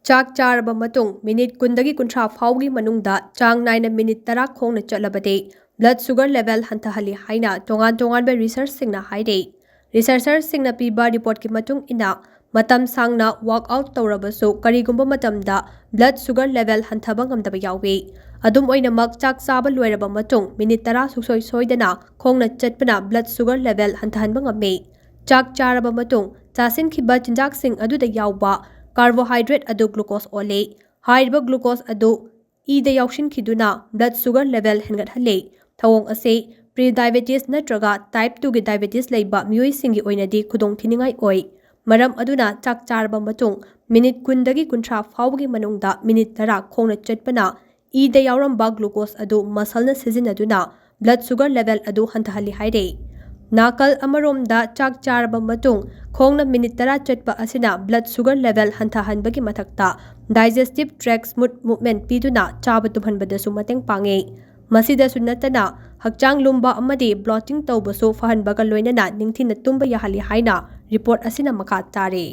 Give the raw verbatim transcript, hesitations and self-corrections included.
ꯆꯥꯛ ꯆꯥꯔꯕ ꯃꯇꯨꯡ ꯃꯤꯅꯤꯠ ꯀꯨꯟꯗꯒꯤ ꯀꯨꯟꯊ꯭ꯔꯥ ꯐꯥꯎꯒꯤ ꯃꯅꯨꯡꯗ ꯆꯥꯡ ꯅꯥꯏꯅ ꯃꯤꯅꯤꯠ ꯇꯔꯥ ꯈꯣꯡꯅ ꯆꯠꯂꯕꯗꯤ blood sugar level ꯍꯟꯊꯍꯜꯂꯤ ꯍꯥꯏꯅ ꯇꯣꯉꯥꯟ ꯇꯣꯉꯥꯟꯕ researchꯁꯤꯡꯅ ꯍꯥꯏꯔꯤ꯫ Researcherꯁꯤꯡꯅ ꯄꯤꯕ reportꯀꯤ ꯃꯇꯨꯡ ꯏꯟꯅ, ꯃꯇꯝ ꯁꯥꯡꯅ workout ꯇꯧꯔꯕꯁꯨ ꯀꯔꯤꯒꯨꯝꯕ ꯃꯇꯝꯗ blood sugar level ꯍꯟꯊꯕ ꯉꯝꯗꯕ ꯌꯥꯎꯏ꯫ ꯑꯗꯨꯝ ꯑꯣꯏꯅꯃꯛ, ꯆꯥꯛ ꯆꯥꯕ ꯂꯣꯏꯔꯕ ꯃꯇꯨꯡ ꯃꯤꯅꯤꯠ ꯇꯔꯥ ꯁꯨꯡꯁꯣꯏ ꯁꯣꯏꯗꯅ ꯈꯣꯡꯅ ꯆꯠꯄꯅ blood sugar level ꯍꯟꯊꯍꯟꯕ ꯉꯝꯃꯤ꯫ ꯆꯥꯛ ꯆꯥꯔꯕ ꯃꯇꯨꯡ ꯆꯥꯁꯤꯟꯈꯤꯕ ꯆꯤꯟꯖꯥꯛꯁꯤꯡ ꯑꯗꯨꯗ ꯌꯥꯎꯕ carbohydrate ꯑꯗꯨ glucose ꯑꯣꯜꯂꯤ꯫ ꯍꯥꯏꯔꯤꯕ glucose ꯑꯗꯨ ꯏꯗ ꯌꯥꯎꯁꯤꯟꯈꯤꯗꯨꯅ blood sugar level ꯍꯦꯟꯒꯠꯍꯜꯂꯤ꯫ ꯊꯧꯑꯣꯡ ꯑꯁꯤ pre diabetes ꯅꯠꯇ꯭ꯔꯒ type twoꯒꯤ diabetes ꯂꯩꯕ ꯃꯤꯑꯣꯏꯁꯤꯡꯒꯤ ꯑꯣꯏꯅꯗꯤ ꯈꯨꯗꯣꯡꯊꯤꯅꯤꯡꯉꯥꯏ ꯑꯣꯏ꯫ ꯃꯔꯝ ꯑꯗꯨꯅ, ꯆꯥꯛ ꯆꯥꯔꯕ ꯃꯇꯨꯡ ꯃꯤꯅꯤꯠ ꯀꯨꯟꯗꯒꯤ ꯀꯨꯟꯊ꯭ꯔꯥ ꯐꯥꯎꯕꯒꯤ ꯃꯅꯨꯡꯗ ꯃꯤꯅꯤꯠ ꯇꯔꯥ ꯈꯣꯡꯅ ꯆꯠꯄꯅ ꯏꯗ ꯌꯥꯎꯔꯝꯕ glucose ꯑꯗꯨ muscleꯅ ꯁꯤꯖꯤꯟꯅꯗꯨꯅ blood sugar level ꯑꯗꯨ ꯍꯟꯊꯍꯜꯂꯤ ꯍꯥꯏꯔꯤ꯫ ꯅꯥꯀꯜ ꯑꯃꯔꯣꯝꯗ, ꯆꯥꯛ ꯆꯥꯔꯕ ꯃꯇꯨꯡ ꯈꯣꯡꯅ ꯃꯤꯅꯤꯠ ꯇꯔꯥ ꯆꯠꯄ ꯑꯁꯤꯅ blood sugar level ꯍꯟꯊꯍꯟꯕꯒꯤ ꯃꯊꯛꯇ digestive tract smooth movement ꯄꯤꯗꯨꯅ ꯆꯥꯕ ꯇꯨꯝꯍꯟꯕꯗꯁꯨ ꯃꯇꯦꯡ ꯄꯥꯡꯉꯤ꯫ ꯃꯁꯤꯗꯁꯨ ꯅꯠꯇꯅ, ꯍꯛꯆꯥꯡ ꯂꯨꯝꯕ ꯑꯃꯗꯤ bloating ꯇꯧꯕꯁꯨ ꯐꯍꯟꯕꯒ ꯂꯣꯏꯅꯅ ꯅꯤꯡꯊꯤꯅ ꯇꯨꯝꯕ ꯌꯥꯍꯜꯂꯤ ꯍꯥꯏꯅ report ꯑꯁꯤꯅ ꯃꯈꯥ ꯇꯥꯔꯤ꯫